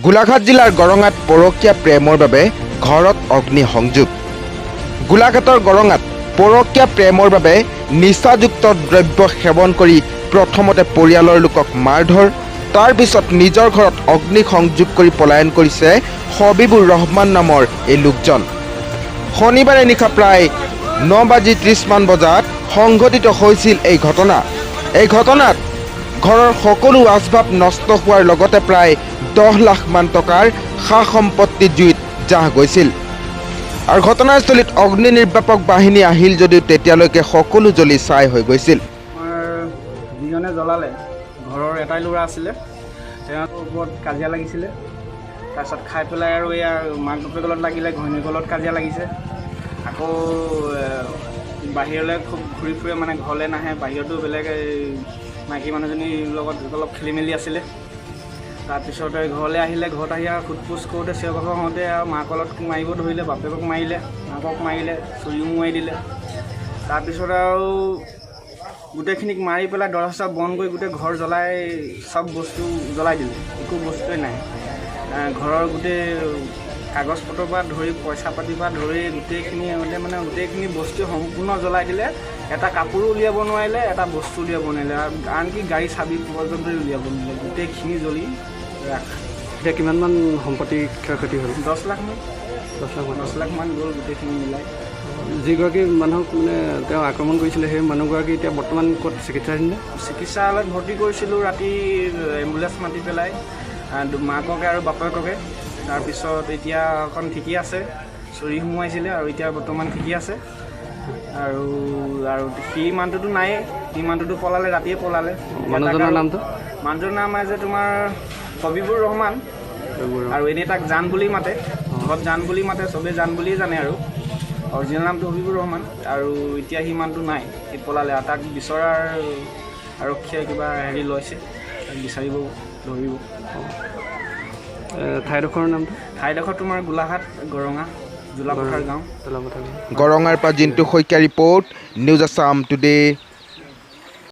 গোলাঘাট জিলাৰ গৰঙাত পৰকীয়া প্ৰেমৰ বাবে ঘৰত অগ্নি সংযোগ। গোলাঘাটৰ গৰঙাত পৰকীয়া প্ৰেমৰ বাবে নিচাযুক্ত দ্ৰব্য সেৱন কৰি প্ৰথমতে পৰিয়ালৰ লোকক মাৰধৰ, তাৰ পিছত নিজৰ ঘৰত অগ্নি সংযোগ কৰি পলায়ন কৰিছে হবিবুৰ ৰহমান নামৰ এই লোকজন। শনিবাৰে নিশা প্ৰায় 9 বাজি 30মান বজাত সংঘটিত হৈছিল এই ঘটনা। এই ঘটনাত ঘৰৰ সকলো আচবাব নষ্ট হোৱাৰ লগতে প্ৰায় 10 লাখমান টকাৰ সা সম্পত্তি জুইত জাহ গৈছিল আৰু ঘটনাস্থলীত অগ্নি নিৰ্বাপক বাহিনী আহিল যদিও তেতিয়ালৈকে সকলো জ্বলি ছাই হৈ গৈছিল। আমাৰ যিজনে জ্বলালে, ঘৰৰ এটাই ল'ৰা আছিলে, তেওঁৰ ওপৰত কাজিয়া লাগিছিলে। তাৰপিছত খাই পেলাই আৰু এয়া মাক বাপেকৰ লগত লাগিলে, ঘৈণীয়েকৰ লগত কাজিয়া লাগিছে। আকৌ বাহিৰলৈ খুব ঘূৰি ফুৰে, মানে ঘৰলৈ নাহে। বাহিৰতো বেলেগ এই মাইকী মানুহজনীৰ লগত অলপ খেলি মেলি আছিলে। তাৰপিছতে ঘৰলৈ আহিলে। ঘৰত আহি আৰু সোধ পোছ কৰোঁতে, চিঞৰ বাখৰ হওঁতে আৰু মাকৰ লগত মাৰিব ধৰিলে, বাপেকক মাৰিলে, মাকক মাৰিলে, চুৰিও মোৱাই দিলে। তাৰপিছত আৰু গোটেইখিনিক মাৰি পেলাই দৰ্জা চৰ্জা বন্ধ কৰি গোটেই ঘৰ জ্বলাই, চব বস্তু জ্বলাই দিলে। একো বস্তুৱে নাই। ঘৰৰ গোটেই কাগজ পত্ৰৰ পৰা ধৰি, পইচা পাতিৰ পৰা ধৰি গোটেইখিনি, মানে গোটেইখিনি বস্তু সম্পূৰ্ণ জ্বলাই দিলে। এটা কাপোৰো উলিয়াব নোৱাৰিলে, এটা বস্তু উলিয়াব নোৱাৰিলে আৰু আনকি গাড়ী চাবি পৰ্যন্ত উলিয়াব নোৱাৰিলে। গোটেইখিনি জ্বলি ৰাখ। এতিয়া কিমানমান সম্পত্তি ক্ষয় ক্ষতি হ'ল? 10 লাখমান। 10 লাখমান? 10 লাখমান গ'ল গোটেইখিনি মিলাই। যিগৰাকী মানুহক মানে তেওঁ আক্ৰমণ কৰিছিলে, সেই মানুহগৰাকী এতিয়া বৰ্তমান ক'ত চিকিৎসাধীন নে? চিকিৎসালয়ত ভৰ্তি কৰিছিলোঁ ৰাতি এম্বুলেঞ্চ মাতি পেলাই মাককে আৰু বাপেককে। তাৰপিছত এতিয়া অকণ ঠিকেই আছে। চুৰি সোমোৱাইছিলে আৰু এতিয়া বৰ্তমান ঠিকেই আছে। আৰু সি মানুহটোতো নায়েই, সি মানুহটোতো পলালে, ৰাতিয়ে পলালে। মানুহজনৰ নামটো? মানুহজনৰ নাম আছে তোমাৰ হবিবুৰ ৰহমান। আৰু এনেই তাক জান বুলি মাতে, ঘৰত জান বুলি মাতে, চবেই জান বুলিয়ে জানে আৰু অৰিজিনেল নামটো হবিবুৰ ৰহমান। আৰু এতিয়া সি মানুহটো নাই, সি পলালে আৰু তাক বিচৰাৰ আৰক্ষীয়ে কিবা হেৰি লৈছে, তাক বিচাৰিব, ধৰিব। ঠাইডোখৰৰ নামটো? ঠাইডোখৰ তোমাৰ গোলাঘাট, গৰঙা, জোলাপথাৰ গাঁও। জোলাপথাৰ গাঁও। গৰঙাৰ পৰা Jintu Saikia report, news Assam today.